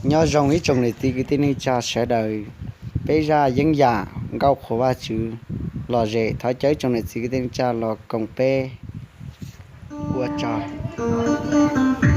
Nyob zoo ib tsoom niam txiv kwv tij neej tsa sawv daws, peb zaj yeeb yam nkauj qhuas Vajtswv lom zem, thov caw ib tsoom niam txiv kwv tij neej tsa los koom peb ua tsaug.